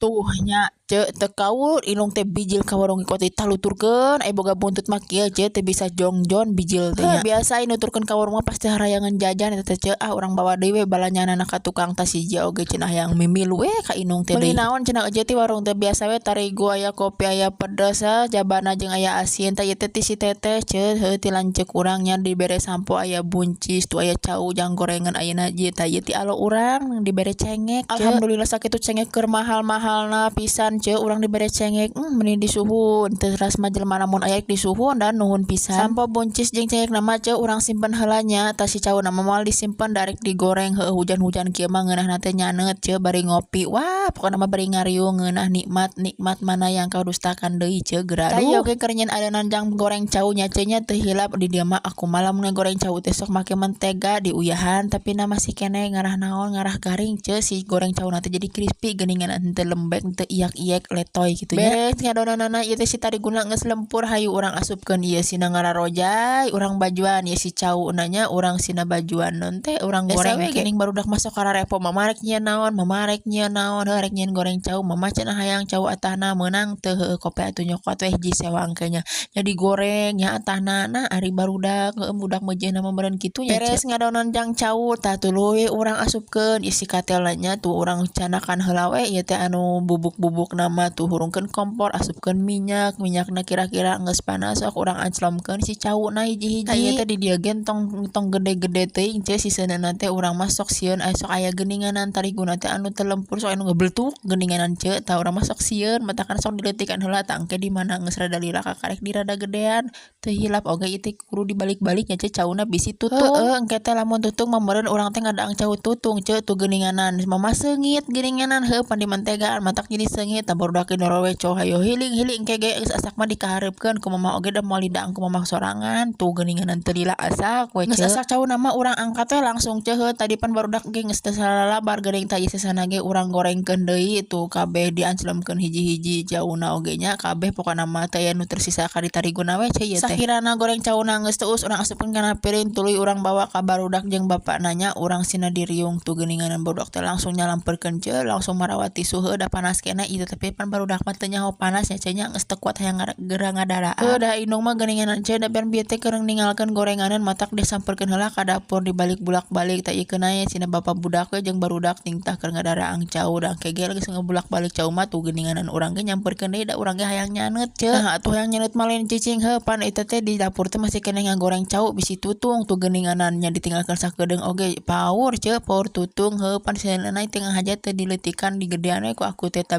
Tuh nya, ce, teu kaul indung teh bijil ka warung teh taluturkeun aya boga buntut mah kieu, ce, teu bisa jongjon bijil teh nya. Biasa nuturkeun ka warung mah pasti harayangan jajan eta teh, ce. Ah, urang bawa deui we balanjaanana ka tukang tas hiji oge cenah hayang mimilu we ka indung teh deui. Meuli naon cenah eueuh ti warung teh? Biasa we tarigu aya, kopi aya, pedes jabana jeung aya asin. Tah, ieu teh ti si teteh, ce, heuh, ti lanceuk urang nya, dibere sampo aya buncis tuh, aya cau jang gorengan ayeuna ieu. Tah, ieu ti alo urang dibere cengek, ce. Alhamdulillah sakitu cengek keur mahal-mahalna pisan, ce, urang dibere cengek. Meni disuhun teu ras mah jelema lamun aya disuhun dan nuhun pisan. Sampo, buncis jeung cengek mah, ce, urang simpen heula nya. Tah, si cauna mah moal disimpen, darek digoreng. Heuh, hujan-hujan kieu mah ngeunahna teh nyaneut, ce, bari ngopi. Wah, pokona mah bari ngariung ngeunah, nikmat nikmat mana yang kau dustakan deui, ce, geura. Tah, ieu oge keur nyieun adonan jang goreng cau nya, ce, nya. Teu hilap di dieu mah aku mah lamun ngagoreng cau teh sok make mentega diuyahan, tapi na masih keneh ngarah naon, ngarah garing, ce, si goreng cauna teh jadi crispy geuningan, henteu lembek, henteu iyak-iyek letoy kitu nya. Beres ngadonanana, ieu teh si tariguna geus lempur, hayu urang asupkeun ieu sina ngararojay, urang bajuan ieu si cauna nya, urang sina bajuan naon teh, urang goreng we geuning. Barudak masuk kararepo, "Mama rek nyieun naon? Mama rek nyieun naon?" "Heuh, rek nyieun goreng cau, Mama cenah, hayang cau atahna meunang teu?" "Heueuh, kope atuh nyokot we hiji sewang ke nya." Jadi goreng nya atahna. Nah, ari barudak, heueuh, budak meujeuhna mah meureun kitu nya. Beres ngadonan jang cau, tah, tuluy urang asupkeun isi katelna nya. Tuh, urang candakan heula we ieu teh anu bubuk-bubukna mah. Tuh, hurungkeun kompor, asupkeun minyak, minyakna kira-kira geus panas, sok urang anclomkeun si cauna hiji-hiji. Tah, ieu teh di dieu ge tong tong gede-gede teuing, ce, siseunana teh. Urang mah sok sieun sok aya geuninganan tariguna teh anu teu lempur, sok anu ngebeltuk geuninganan, ce. Tah, urang mah sok sieun, matakan sok dileutikan heula. Tah, engke di mana geus rada lila kakarek dirada gedean. Teu hilap oge ieu teh kudu dibalik-balik nya, ce, cauna bisi tutung. Heueuh, engke teh lamun tutung mah meureun urang teh ngadaang cau tutung, ce. Tuh geuninganan mama seungit geuninganan. Heuh, pan dimentegaan matak jadi seungit. Tah, barudak ge norowe hayo hiling-hiling. Engke ge geus asak mah dikahareupkeun ku mama oge, da moal didaang ku mama sorangan. Tuh geuninganan teu lila asak we, ce. Geus asak cauna mah urang angkat we langsung, ce. Heuh, tadi pan barudak ge geus teu salalabar geuning. Tah, ieu sesana ge urang gorengkeun deui. Tuh, kabeh dianclomkeun hiji-hiji cauna oge nya, kabeh pokona mah teu aya nu tersisa ka ditariguna we, ce, ieu teh. Sakirana goreng cauna geus teus, urang asupkeun kana piring, tuluy urang bawa ka barudak jeung bapakna nya, urang sina diriung. Tuh geuninganan barudak teh langsung nyalamperkeun, ce, langsung marawat tisu. Heuh, da panas keneh ieu, tapi pan barudak mah teu nyaho panas nya, ce, nya, geus teu kuat hayang geura ngadaraa. Heuh, da indung mah geuninganan, ce, da bieu teh keur ninggalkeun gorenganan, matak disamperkeun heula ka dapur, dibalik bulak-balik. Tah, ieu aya cenah bapak budak we jeung barudak tingtah keur ngadaraang cau, da engke ge geus ngebulak-balik cau mah. Tuh geuninganan urang ge nyamperkeun deui, da urang ge hayang nyaneut, ce. Nah, atuh hayang nyaneut mah lain cicing. Heuh, pan eta teh di dapur teh masih keneh ngagoreng cau bisi tutung. Tuh geuninganan nya, ditinggalkeun sakedeung oge paur, ce, paur tutung. Heuh, pan seuneu teh ngahaja teh dileutikan, digedean we ku aku teh. Tah.